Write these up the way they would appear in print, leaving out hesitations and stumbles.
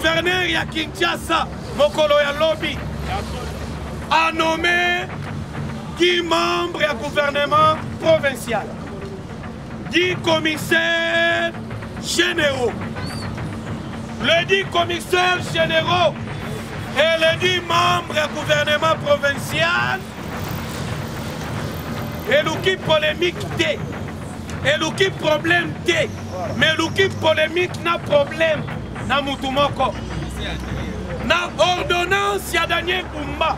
Gouverneur ya Kinshasa mokolo ya lobi a nommé 10 membres ya gouvernement provincial, 10 commissaires généraux. Les 10 commissaires généraux et les 10 membres ya gouvernement provincial eluki polémique te, eluki problème te, mais eluki polémique na problème na mutu moko. Na ordonnance ya Daniel Bumba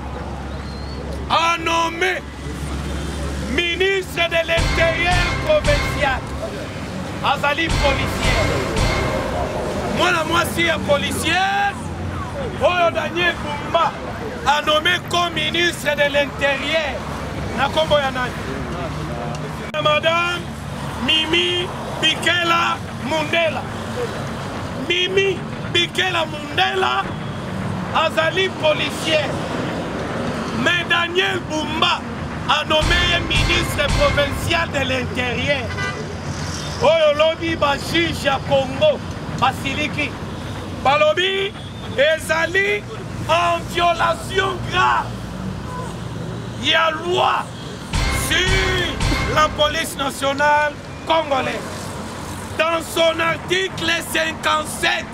a nommé ministre de l'Intérieur provincial azali policier, mwana mwasi ya policier oyo Daniel Bumba a nommé comme ministre de l'Intérieur na nkombo ya nani? Madame Mimi Bikela Mundela. Mimi Bikela Mundela azali policier, mais Daniel Bumba a nommé ye ministre provincial de l'Intérieur. Oyo lobi bajuge ya Congo basiliki, balobi ezali en violation grave ya loi sur la police nationale congolaise dans son article 57.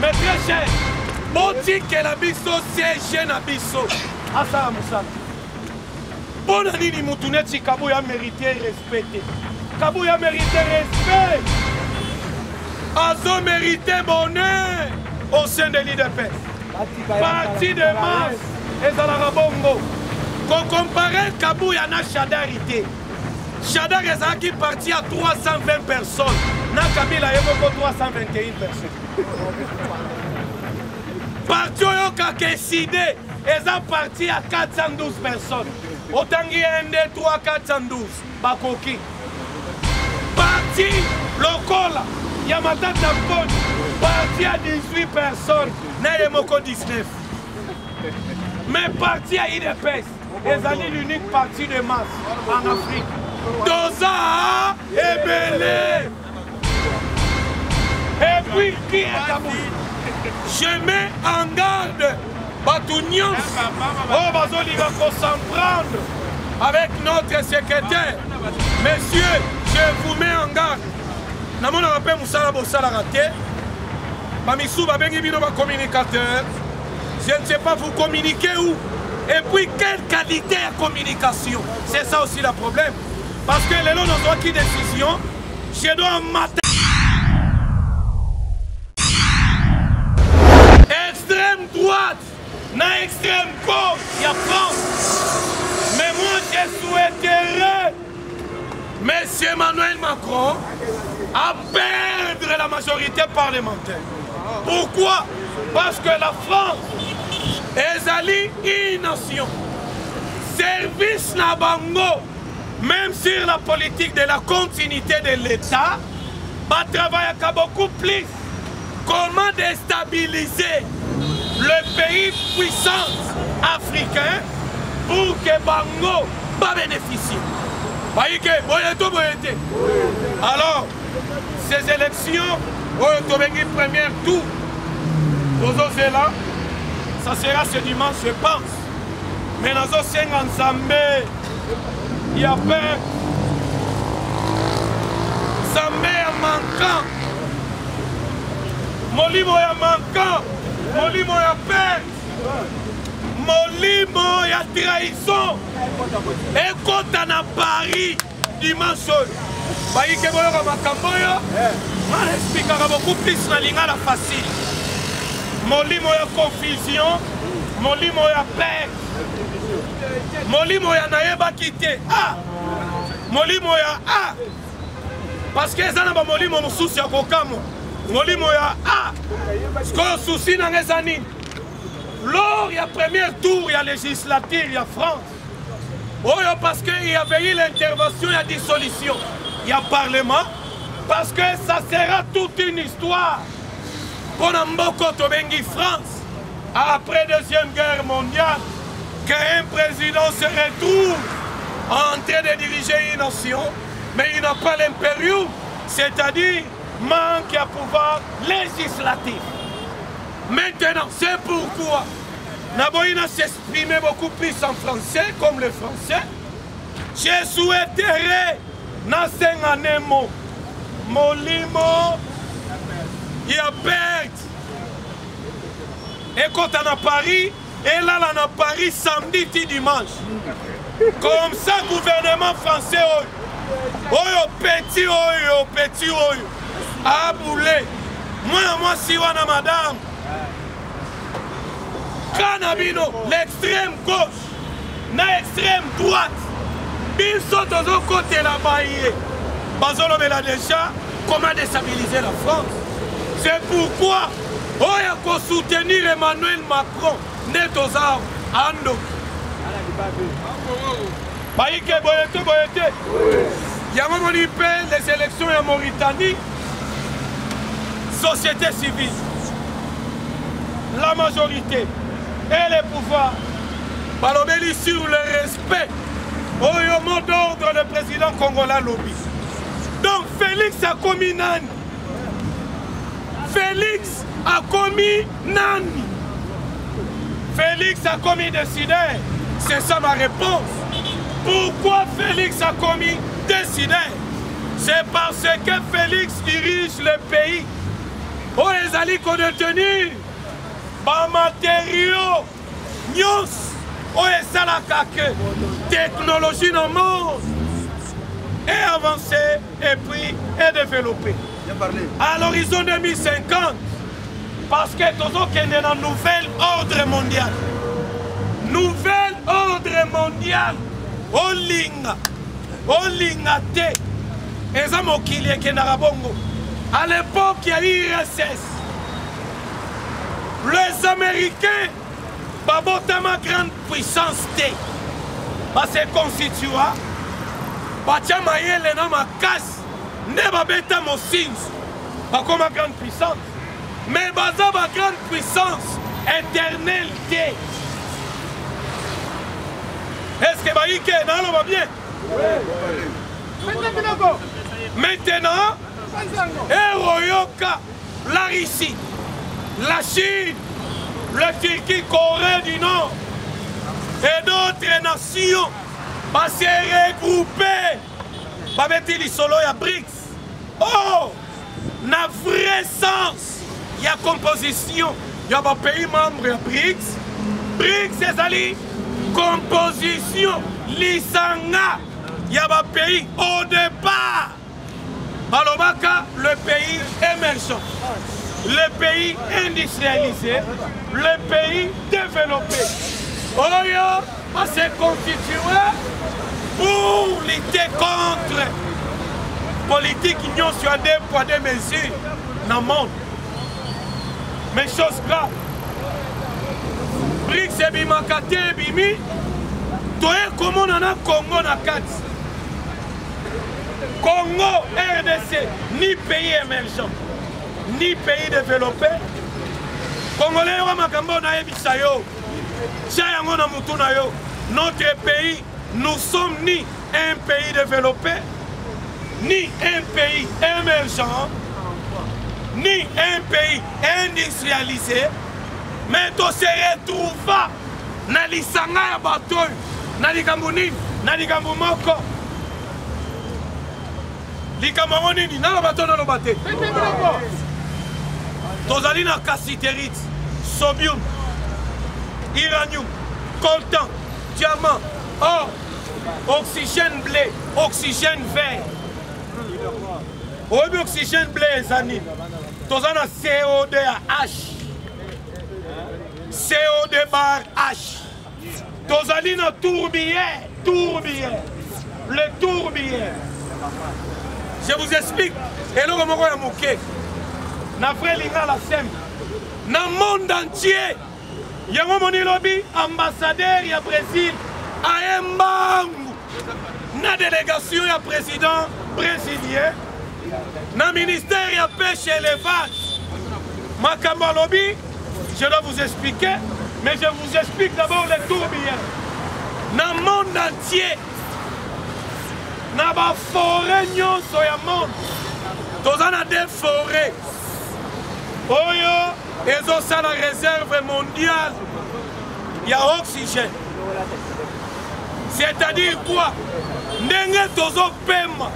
Mes très chers, botikela biso siège na biso asala mosala. Mpo na nini mutu neti Kabuya mérite respect te? Kabuya mérite respect, azo mérite bonheur au sein de l'UDPS. Parti de masse ezalaka bongo. Kocompare Kabuya na Shadari te. Shadari ezalaki parti ya 320 personnes, na Kabila ye moko 321 personnes. Parti oyo kaka eside eza parti ya 412 personnes. Otangi 1, 2, 3, 412 bakoki. Parti lokola ya Matata Mponi, parti ya 18 personnes na ye moko 19. Mais parti ya UDPS ezali l'unique parti de masse en Afrique. Toza ebele. Et puis qui est Kabuya? Je mets en garde bato nyonso oyo bazolinga ko s'en prendre avec notre secrétaire. Messieurs, je vous mets en garde. Namonaka mpe mosala bosalaka te. Bamisu babengi bino bacommunicateur, je ne sais pas vous communiquer où et puis quelle qualité ya communication. C'est ça aussi le problème, parce que lelo nazwaki décision, je dois mater extrême droite na extrême gauche ya France. Mais moi, je souhaiterais Monsieur Emmanuel Macron à perdre la majorité parlementaire. Pourquoi? Parce que la France ezali une nation. Service na bango, même sur la politique de la continuité de l'État, batravaillaka beaucoup plus comment déstabiliser le pays puissant africain pour que bango babénéficie. Bayike boye to boye te. Alors ces élections oyo tobengi premier tour tozozela, ça sera ce dimanche, je pense. Mais nazosenga Nzambe ya père, Nzambe ya manquant, molimo ya manquant, molimo ya père, molimo ya trahison ekota na Paris dimanche oyo. Bayike boyoka makambo oyo nga expliquaka beaucoup plus na lingala facile. Molimo ya confusion, molimo ya perte, molimo ya nayebaki te, ah, molimo ya ah, parce que eza na bamolimo mosusu ya kokamwa, molimo ya ah. Sikoyo susi nanga eza nini? Lors ya premier tour ya législature ya France oyo, parce que il y avait eu l'intervention ya dissolution ya parlement, parce que ça sera toute une histoire mpona mboko tobengi France après deuxième guerre mondiale, qu'un président se retrouve en train de diriger une nation, mais il n'a pas l'impérium. C'est-à-dire manque ya pouvoir législatif. Maintenant, c'est pourquoi naboyi na s'exprimer beaucoup plus en français comme le français. Je souhaiterais nasenga nemo molimo ya perte ekota na Paris, elala na Paris samedi ti dimanche. Comme ça gouvernement français oyo oyo petit oyo petit oyo abule mwana mwasi wana madame kana bino l'extrême gauche na extrême droite biso tozokotela baye bazolobela déjà comment déstabiliser la France. C'est pourquoi oyo akosoutenir Emmanuel Macron nde toza andoki bayike boye te boye te. Yango moni mpe les élections ya Mauritanie, société civile, la majorité et les pouvoirs balobeli sur le respect oyo mot d'ordre le président congolais alobi. Donc Félix akomi nani? Félix akomi nani? Félix akomi décideur. C'est ça ma réponse. Pourquoi Félix akomi décideur? C'est parce que Félix dirige le pays oyo ezali kodétenir bamatériaux nyonso oyo esalaka ke technologie na monde est avancée et puis est développée à l'horizon 2050, parce que tozokende na nouvel ordre mondial. Nouvel ordre mondial, olinga olinga te, eza mokili ekendaka bongo. À l'époque ya URSS, les Américains babotama grande puissance te, base constitua, batia mayele na makasi nde babeta mosinzi, bakoma grande puissance. Mais baza ba grande puissance éternelle te. Est-ce que bayike naloba bien? Maintenant, Eroyoka, la Russie, la Chine, la Turquie, Corée du Nord et d'autres nations va se regrouper. Babeti lisolo ya BRICS. Oh, na vrai sens ya composition ya ba pays membres ya BRICS. BRICS ezali composition lisanga ya ba pays. Au départ balobaka le pays émergent, le pays industrialisé, le pays développé oyo va se constituer pour lutter contre politique nyonso ya deux poids deux mesures na monde. Mais chose grave, BRICS ebimaka te, ebimi toye komona na Congo na kati. Congo RDC, ni pays émergent ni pays développé. Congolais yoka makambo nayebisa yo, tia yango na mutu na yo. Notre pays, nous sommes ni un pays développé, ni un pays émergent, ni un pays industrialisé, mais to se retrouva na lisanga ya bato oyo na likambo nini? Na likambo moko. Likambo yango nini? Naloba to naloba te? Tozali na cassiterite, sodium, uranium, coltan, diamant, or, oxygène bleu, oxygène vert. Oyebi oxygène bleu eza nini? Toza na CO2 ya H, CO2 bar H. Tozali na tourbière, tourbière, le tourbière. Je vous explique eloko moko ya moke na vrai lingala simple. Na monde entier yango moni lobi ambassadeur ya Brésil aye mbangu na délégation ya président brésilien na ministère ya pêche et élevage. Makambo alobi, je dois vous expliquer, mais je vous explique d'abord les tourbières. Na monde entier, na ba forêt nyonso ya monde, Toza na deux forêts oyo ezosala réserve mondiale ya oxygène. C'est-à-dire quoi? Ndenge tozopema,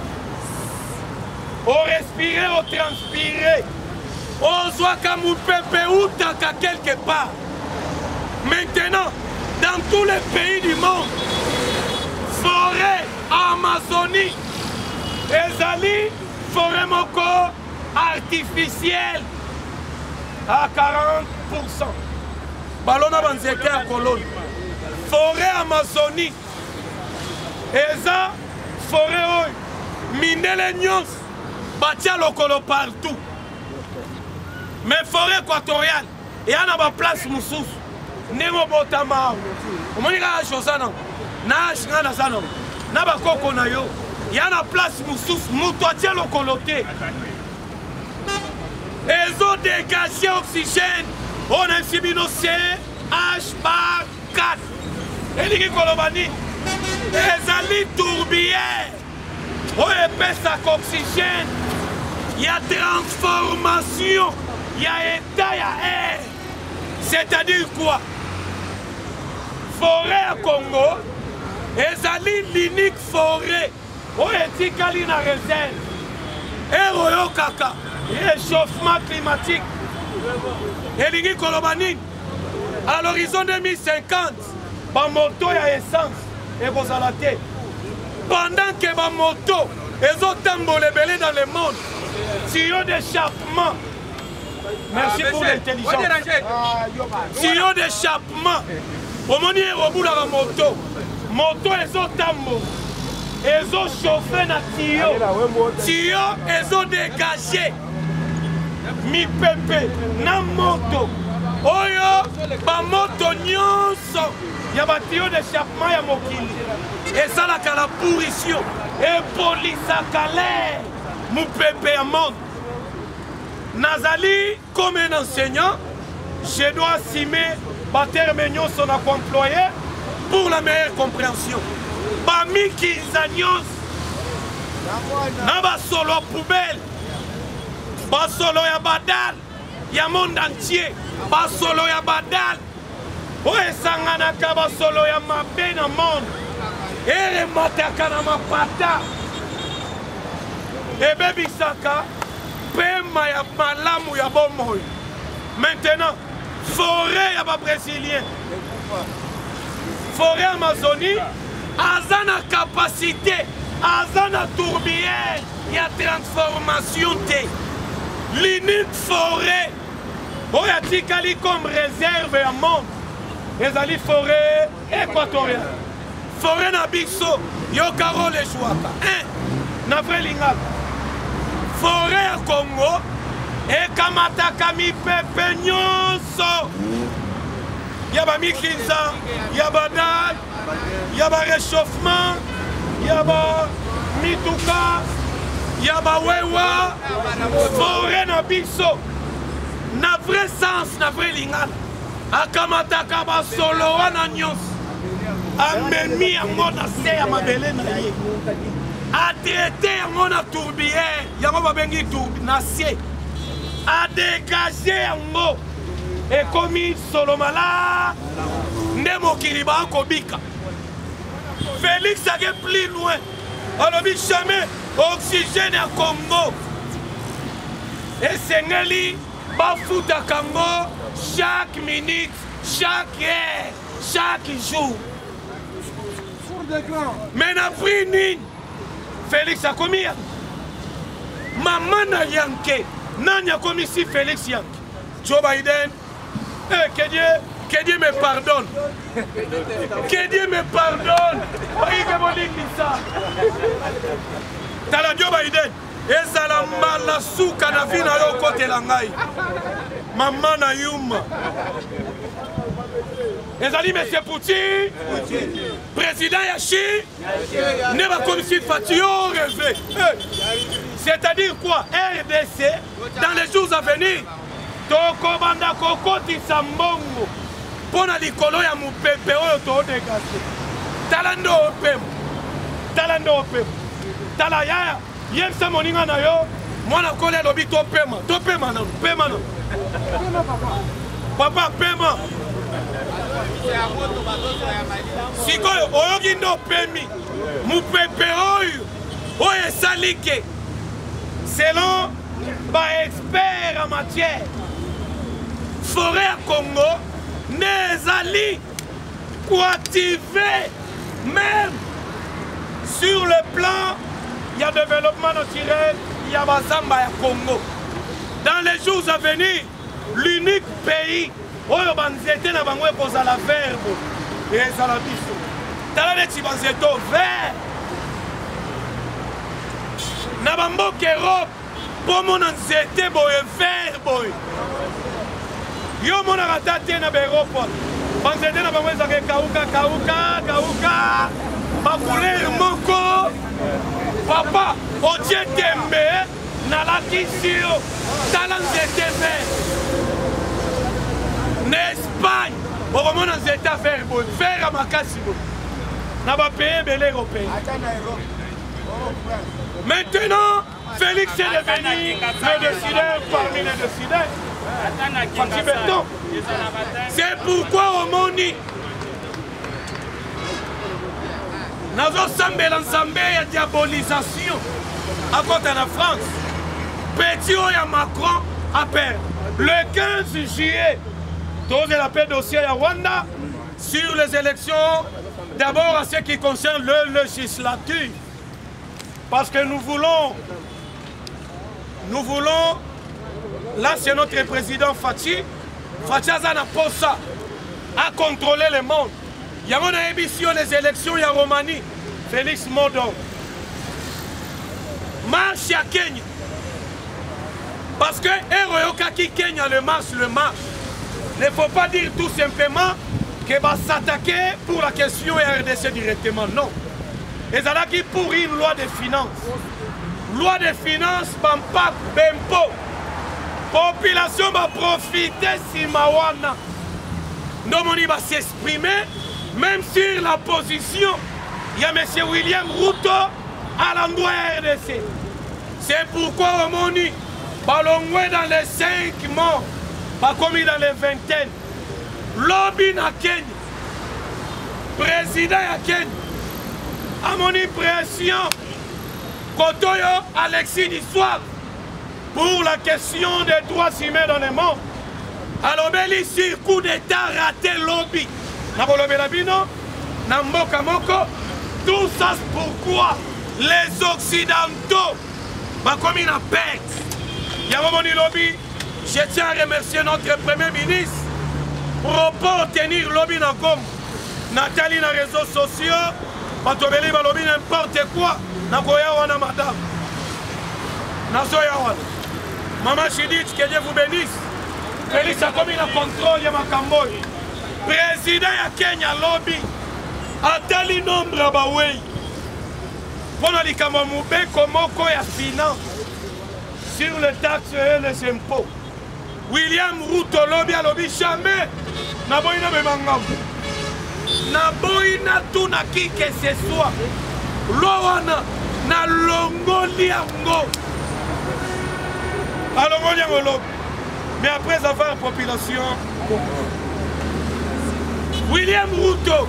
orespire, otranspire, ozwaka mopepe utaka quelque part. Maintenant, dans tous les pays du monde, forêt Amazonie ezali forêt moko artificielle à 40%. Balona banzete ya kolona. Forêt Amazonie eza forêt oyo mindele nyonso batia lokolo partout. Mais forêt équatoriale eya na baplace mosusu ndenge obotama awa omoni kaka age oza nango na age ngai naza nango na bakoko na yo ya na place mosusu moto atie lokolo te ezodegage oxygène oyo nayebisi bino c h bar 4 elingi koloba nini ezali tourbière oyo epesaka oxygène ya transformation ya état ya air. C'est-à-dire quoi? Forêt ya Congo ezali l'unique forêt oyo etikali na réserve. Ere oyokaka réchauffement climatique elingi koloba nini? À l'horizon 2050 bamoto ya essence ekozala te. Pendant que bamoto ezotambola ebele dans le monde, tuyau d'échappement. Merci pour l'intelligence. Tuyau d'échappement. Omoni obulaka moto. Moto ezotambola. Ezochauffe na tuyau. Tuyau ezodégage mipepe na moto. Oyo bamoto nyonso ya batuyau d'échappement ya mokili esalaka la pourrition, epolisaka l'air, mopepe ya monde. Nazali comme un enseignant, je dois assumer baterme nyonso na koemployer pour la meilleure compréhension. Bamikinza nyonso na basolo ya poubelle, basolo ya badal ya monde entier, basolo ya badal oyo esanganaka basolo ya mabe na monde, eremataka na mapata, ebebisaka pema ya malamu ya bomoi. Maintenant, forêt ya ba-brésilien, forêt Amazonie, aza na capacité, aza na tourbière ya transformation te. L'unique forêt oyo atikali comme réserve ya monde ezali forêt équatoriale. Forêt na biso yoka rôle ejouaka 1 na vrai lingala. Forêt ya Congo ekamataka mipepe nyonso ya bamikinza, ya badal, ya baréchauffement, ya bamituka, ya bawewa. Forêt na biso na vrai sens, na vrai lingala, akamataka basolo wana nyonso, amemi yango na se ya mabele na ye, atraite yango na tourbière, yango babengi na se, adégage yango, ekomi solo mala nde mokili bakobika. Félix ake plus loin, alobi jamais oxygène ya Congo esengeli bafutaka yango chaque minute, chaque heure, chaque jour. Mais na prix nini Félix akomi ya mama na yanke? Nani akomisi Félix yanke? Joe Biden. Eh, que Dieu me pardonne. Que Dieu me pardonne. Oyike bolingisa. Tala Joe Biden, ezala mbala suka na vie na yo okotela ngai. Mama na yuma. Ezali Monsieur Poutine, président ya Chine, nde bakomisi Fatshi yo rêvé. C'est-à-dire quoi? RDC, dans les jours à venir, tokobanda kokotisa mbongo mpo na likolo ya mopepe oyo todegage. Tala nde opema, tala nde opema, tala yaya, yebisa moninga na yo Mwana kole alobi topema, topema nanu, pema nanu. Papa pema. Sikoyo oyoki nde opemi mopepe oyo oyo esali ke selon ba expert en matière forêt ya Congo nde ezali koactive même sur le plan ya développement naturel ya bazamba ya Congo. Dans les jours à venir, l'unique pays oyo banzete na bango ekozala vert boye ezala biso. Tala neti banzete oyo vert na bamboka Europe mpo omona nzete boye vert boye yo omonaka ata te na baerope wana banzete na bango ezalaka ekauka kauka kauka bacouleur moko papa otie tembe nalakisi yo tala nzete vert na espagne okomona nzete ya vert boye vert ya makasi boye na bapays ebele européen. Maintenant, Félix est devenu le décideur parmi les décideurs. Fatshi Béton. C'est pourquoi omoni nazosambela nzambe ya diabolisation akota na France. Petit oyo ya Macron a perdre. Le 15 juillet, tozela mpe dossier ya Rwanda sur les élections, d'abord à ce qui concerne le législature. Parce que nous voulons, nous voulons, là c'est notre président Fatshi, Fatshi aza na posa à contrôler le monde. Yango nayebisi yo les élections ya Romanie, Félix Modo. Marche ya Kenya. Parce que ero oyokaki Kenya le marche, le marche. Ne faut pas dire tout simplement que va s'attaquer pour la question RDC directement. Non. Ezalaki pour une loi de finances. Loi de finances, bampak, bempo. Population va profiter nsima wana. Ndomoni va s'exprimer même sur la position. Il y a M. William Ruto à l'endroit RDC. C'est pourquoi omoni balongwe dans les 5 morts bakomi dans les vingtaines. Lobi na Kenya, président ya Kenya amoni pression kotoyo Alexis Dissoir pour la question des droits humains dans le monde. Alobeli sur coup d'état raté lobi nakolobela bino na mboka moko. Tout ça pourquoi les occidentaux bakomi na perte. Yango moni lobi, je tiens à remercier notre premier ministre propos tenir lobi na Goma. Natali na réseaux sociaux bato ebele balobi n'importe quoi. Nakoya wana madame, nazoya wana mama Judith, que Dieu vous bénisse. Félix akomi na contrôle ya makambo oyo. Président ya Kenya lobi atali nombre ya bawei mpo na likambo ya mobeko moko ya finance sur le taxe et les impôts. William Ruto lobi alobi jamais naboyi namema ngambo, naboyi natuna qui que ce soit. Loi wana nalongoli yango, alongoli yango lobi, mais après avoir population. William Ruto,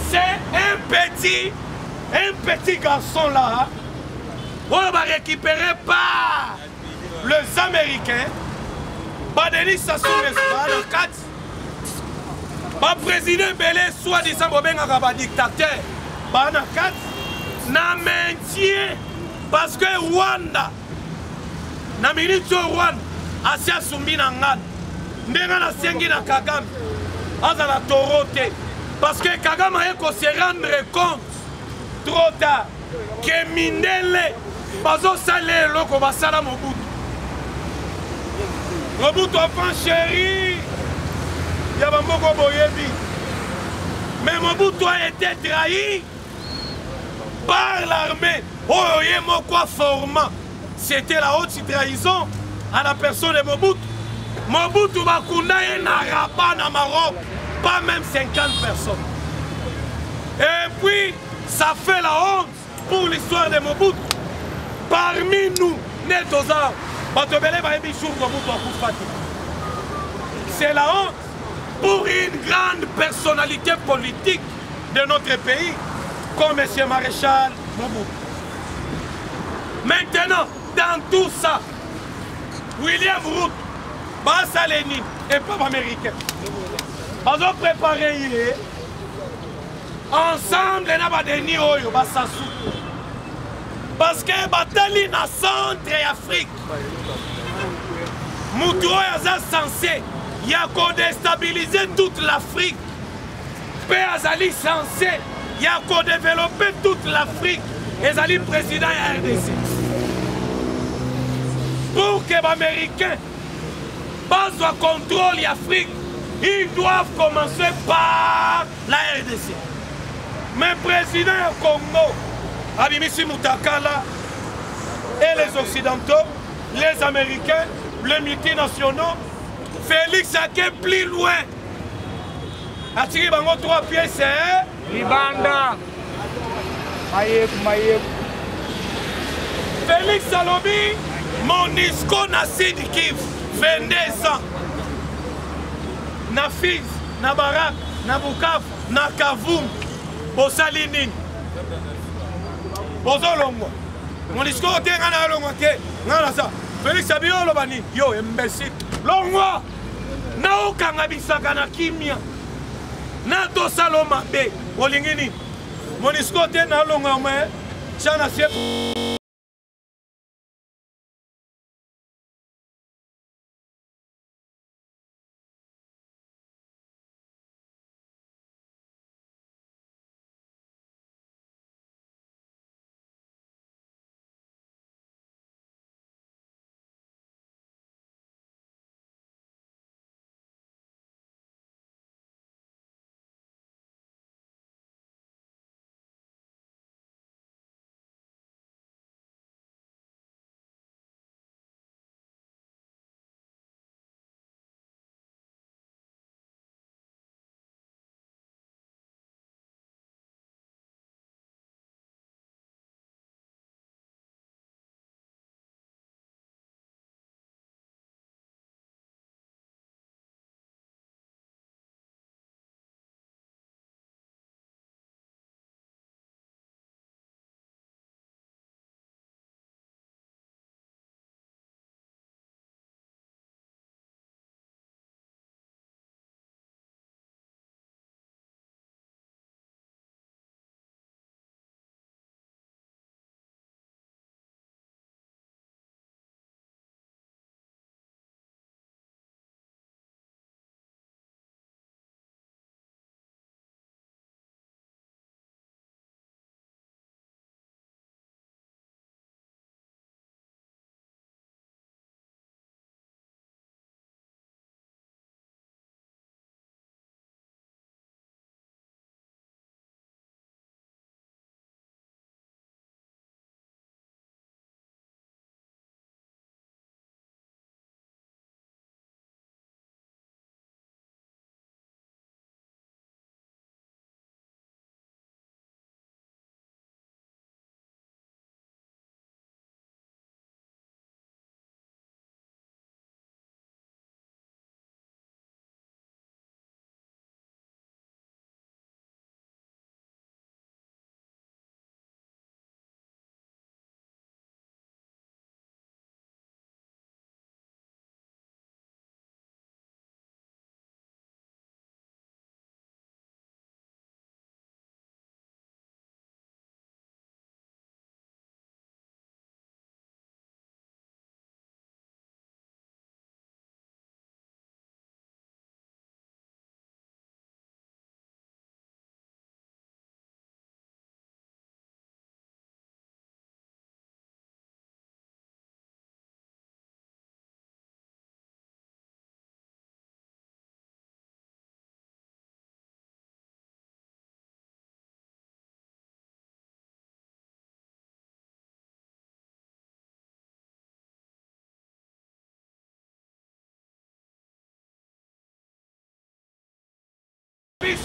c'est un petit garçon là, on va récupérer par les Américains, Badenis Sassou Nguesso na kati, ba président belé soi-disant bobengaka ba dictateur ba na kati na maintien, parce que Rwanda na minute oyo Rwanda asi asumbi na ngana ndenge nasengi na Kagame azala taureau te, parce que Kagame aye ko se rendre compte trop tard ke mindele bazosala eloko basala Mobutu. Mobutu enfant chéri ya bamoko boyebi, mais Mobutu a été trahi par l'armée oyo ye moko format. C'était la haute trahison à la personne de Mobutu. Mobutu bakunda ye na Rabat na Maroc, pas même 50 personnes. Et puis ça fait la honte pour l'histoire de Mobutu. Parmi nous, Nde toza bato ebele bayebi jour Mobutu akufa te. C'est la honte pour une grande personnalité politique de notre pays comme M. Maréchal Mobutu. Maintenant, dans tout ça, William Ruto basala nini epa baaméricain bazoprépare ye ensemble na badeni oyo basasu parce que batali na centre ya afrique mutu oyo aza sense ya kodestabilize toute l'afrique mpe azali sense ya kodeveloppe toute l'afrique ezali président ya rdc pour que baaméricain bazwa contrôle ya afrique ils doivent commencer par la rdc mais président ya congo abimisi mutakala et les occidentaux les américains les multinationaux félix ake plus loin atiki bango 3 pièces eh? libanda mayeku mayeku félix alobi monisco na sud kivu 22 ans na fizi na barak na bukavu na kavumu bosali nini bozolongwa monisco te ngai nalongwa te ngai naza félix abi oloba nini yo imbécile longwa naokanga bisaka na kimia na tosala mabe olingi nini monisco te nalonga me tya na sie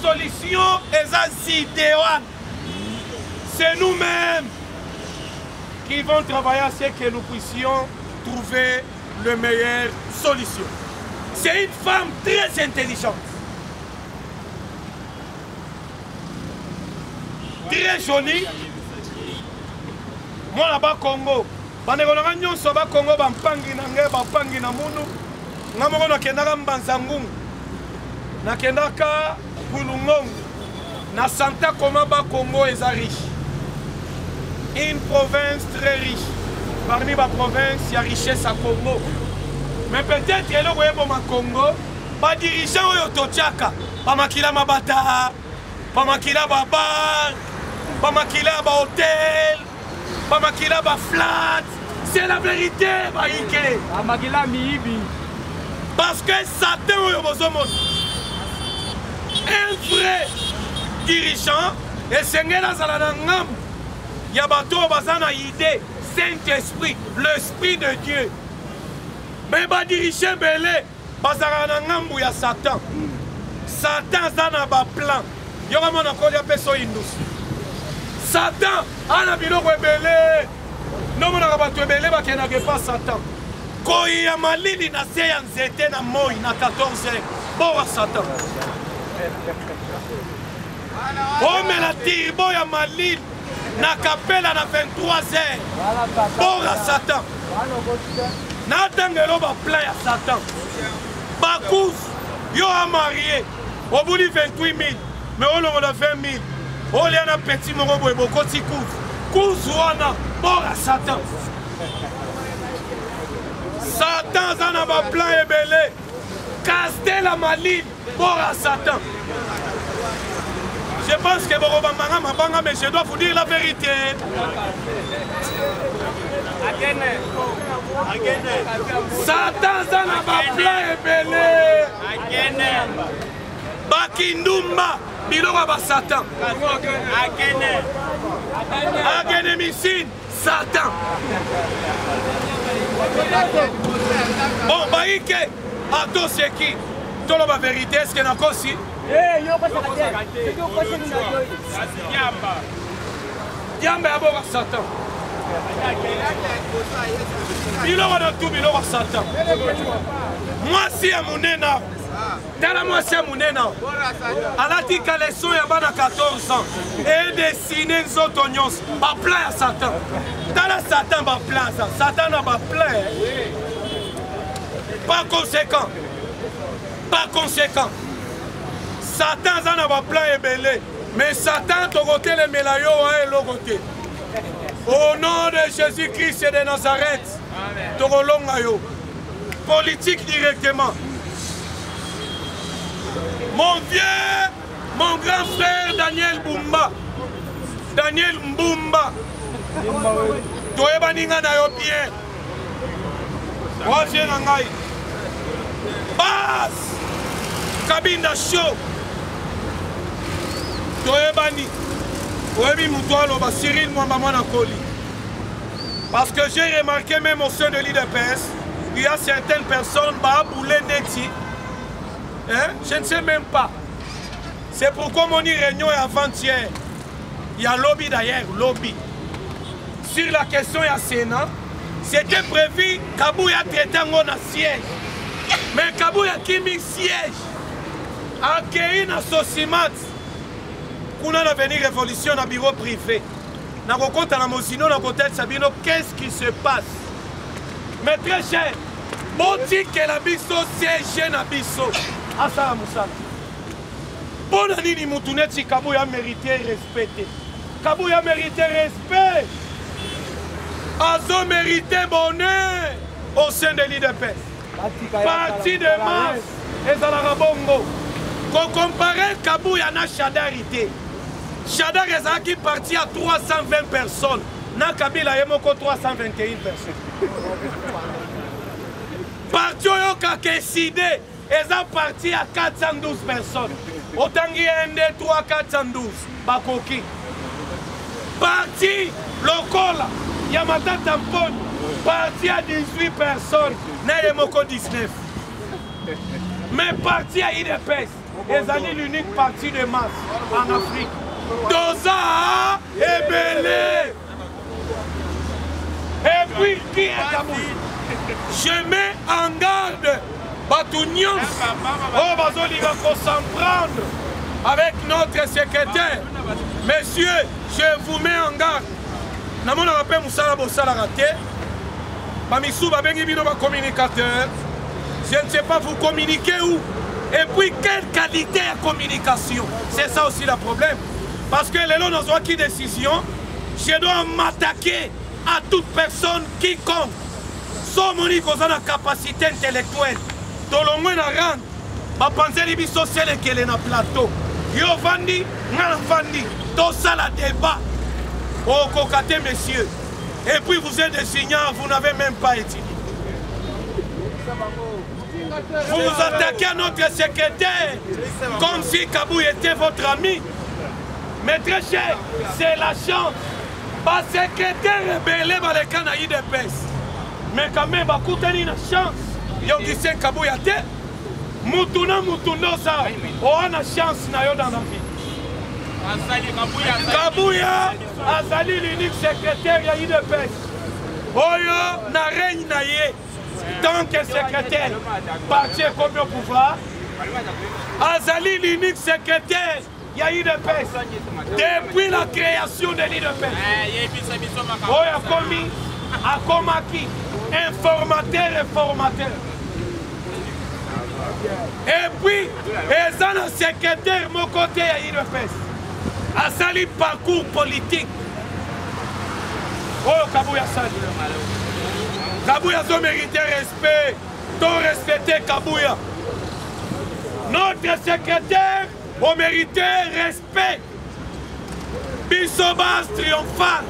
Solution eza zide wana, c'est nous-mêmes. qui vont travailler à ce que nous puissions trouver le meilleure solution. C'est une femme très intelligente. Très jolie. Mwana ba Congo. Bandeko na nga nyonso ba Congo ba mpangi na ngai ba mpangi na munu. Nga moko nakendaka Mbanza Ngungu. Nakendaka Kulungongo. Na Santa Koma ba Congo eza riche. Une province très riche. Parmi ba province ya richesse ya Congo. Mais peut-être eloko eboma Congo, ba dirigeants oyo totiaka, ba makila mabata, ba makila ba bar, ba makila ba hôtel, ba makila ba flat. C'est la vérité, baike. Ba makila miyibi. Parce que Satan oyo bozomona un vrai dirigeant esengeli azala na ngambo ya bato oyo baza na idée Saint-Esprit, l'Esprit de Dieu. Mais badirige ebele bazalaka na ngambo ya Satan. Satan aza na baplan. Yoka mwana koli apesa oyo indusu. Satan ana biloko ebele. Nomonaka bato ebele bakendaka epa Satan. Koyi ya malili na se ya nzete na moi na 14 heures. Bowa Satan. Omela tirbo ya malili na kapela na 23 heures. Bora Satan. Natangelo ba plan ya Satan. Bakuzu yo a marié obuli 28 000 mais olongola 20 000 olia na petit moko boye bokoti kuzu kuzu wana bora Satan. Satan aza na ba plan ebele. Castella malili bora Satan. Je pense que bokobambanga mabanga mais je dois vous dire la vérité. Satan aza na ba plan ebele. Bakindumba biloko ya ba Satan. Agene misine Satan. Bon baike atoseki toloba vérité est-ce que nakosi? Diamba ya boka Satan. Biloko na tu biloko Satan. Mwasi ya monene awa. Tala mwasi ya monene awa. Alati caleçon ya bana 14 ans. E dessine nzoto nyonso. Ba plan ya Satan. Tala Satan ba plan ça. Satan na ba plan. Par conséquent, par conséquent, Satan aza na ba plan ebele. Mais Satan tokotelemela yo wa eloko te. Au nom de Jésus-Christ de Nazareth, tokolonga yo. Politique directement. Mon vieux, mon grand frère Daniel Bumba. Daniel Mbumba. Toyebani nga na yo bien. Oazie na ngai. Bas! Kabinda show. Toyebani. Oyebi moto aloba Cyril Mwamba mwana koli. Parce que j'ai remarqué même au sein de l'UDPS, il y a certaines personnes, bah, boulé neti. Hein? Je ne sais même pas. C'est pourquoi mon réunion est avant-hier. Il y a lobby d'ailleurs, lobby. Sur la question il y a Sénat, c'était prévu Kabouya traité un siège. Mais Kabouya qui mis siège, accueilli na Sosimat, kuna na venir révolution na bureau privé. Nakokota na mosino na kotelisa bino qu'est-ce qui se passe. Mais très cher, botikela biso siège na biso asala mosala. Mpo na nini mutu neti Kabuya mérite respect te? Kabuya mérite respect. Azo mérite bonheur au sein de l'UDPS. Parti de masse ezalaka bongo. Kocompare Kabuya na Shadari te. Shadari ezalaki parti ya 320 personnes. Na Kabila ye moko 321 personnes. Parti oyo kaka eside eza parti ya 412 personnes. Otangi 1, 2, 3, 412 bakoki. Parti lokola ya Matata Mponi, parti ya 18 personnes na ye moko 19. Mais parti ya UDPS ezali l'unique parti de masse en Afrique. Toza ebele. Augustin Kabuya. Je mets en garde bato nyonso oyo bazolinga ko s'en prendre avec notre secrétaire. Messieurs, je vous mets en garde. Namonaka mpe mosala bosalaka te. Bamisusu babengi bino ba communicateur. Je ne sais pas vous communiquer où. Et puis quelle qualité ya communication. C'est ça aussi le problème. Parce que lelo nazwaki décision, je dois m'attaquer à toute personne quiconque. So omoni koza na capacité intellectuelle, tolongwe na rang, bapanzeli biso selekele na plateau. Yo ovandi, nga nafandi, tosala débat. Okoka te monsieur. Et puis vous êtes des ignares, vous n'avez même pas étudié. Vous vous attaquez à notre secrétaire comme si Kabouy était votre ami. Mais très cher, c'est la chance. Ba secrétaire ebele baleka na UDPS. Mais quand même bakutani na chance ya Augustin Kabuya te. Mutu na mutu ndosa oa na chance na yo dans la vie. Kabuya azali l'unique secrétaire ya UDPS. Oyo na règne na ye tant que secrétaire parti ekomi au pouvoir azali l'unique secrétaire ya UDPS depuis la création de l'UDPS. Oyo akomi akomaki informateur et formateur. Et puis eza na secrétaire moko te ya UDPS asali parcours politique oyo Kabuya asali. Kabuya azo mérite respect, to respecter Kabuya. Notre secrétaire au mérite respect. Biso base triomphale.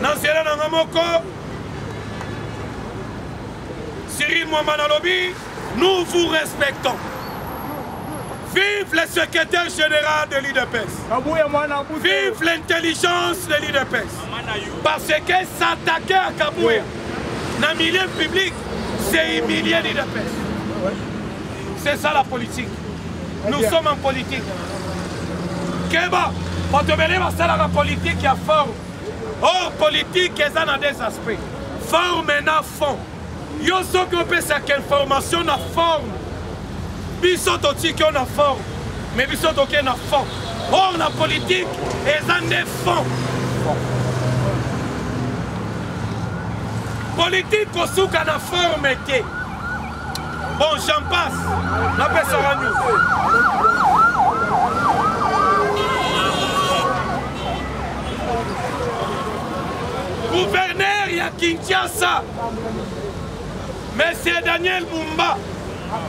Na nzela na nga moko Cyril Mwamba nalobi, nous vous respectons. Vive le secrétaire général de l'UDPS. Vive l'intelligence de l'UDPS. Parce que s'attaquer à Kabouya dans le milieu public, c'est humilier l'UDPS. C'est ça la politique. Nous sommes en politique. Keba, bato ebele basalaka politique ya forme. Or politique eza na des aspects. Forme na fond. Yo soki opesaka information na forme, biso totiki yo na forme, mais biso toke na fond. Or na politique eza nde fond. Politique kosuka na forme te. Bon, j'en passe. Napesaka news. Gouverneur ya Kinshasa, Monsieur Daniel Bumba,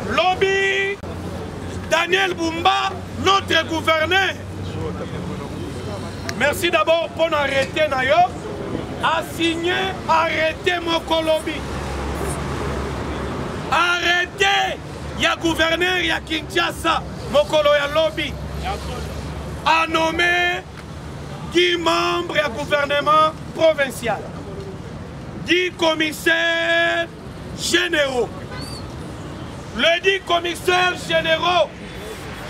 lobby Daniel Bumba, notre gouverneur. Merci d'abord pour arrêter na yo. A signé arrêté moko lobi. Arrêté ya gouverneur ya Kinshasa mokolo ya lobi. A nommé 10 membres ya gouvernement provincial, 10 commissaires généraux. Les 10 commissaires généraux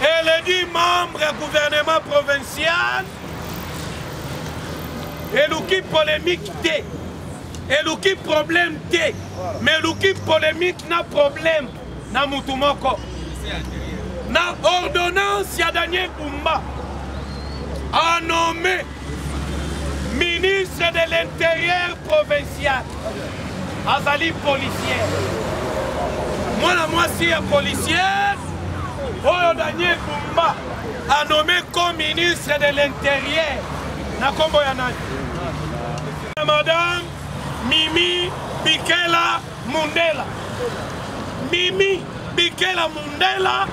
et les 10 membres ya gouvernement provincial eluki polémique te, eluki problème te, mais eluki polémique na problème na mutu moko. Na ordonnance ya Daniel Bumba a nommé ministre de l'Intérieur provincial azali policière, mwana mwasi ya policière oyo Daniel Bumba a nommé comme ministre de l'Intérieur na kombo ya nani? Madame Mimi Bikela Mundela. Mimi Bikela Mundela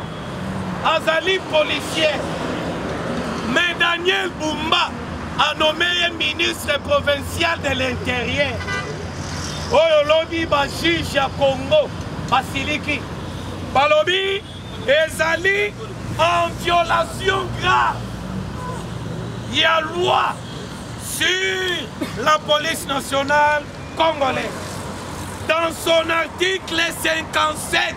azali policier, mais Daniel Bumba a nommé ye ministre provincial de l'Intérieur. Oyo lobi ba juge ya Congo basiliki, balobi ezali en violation grave ya loi sur la police nationale congolaise. Dans son article 57.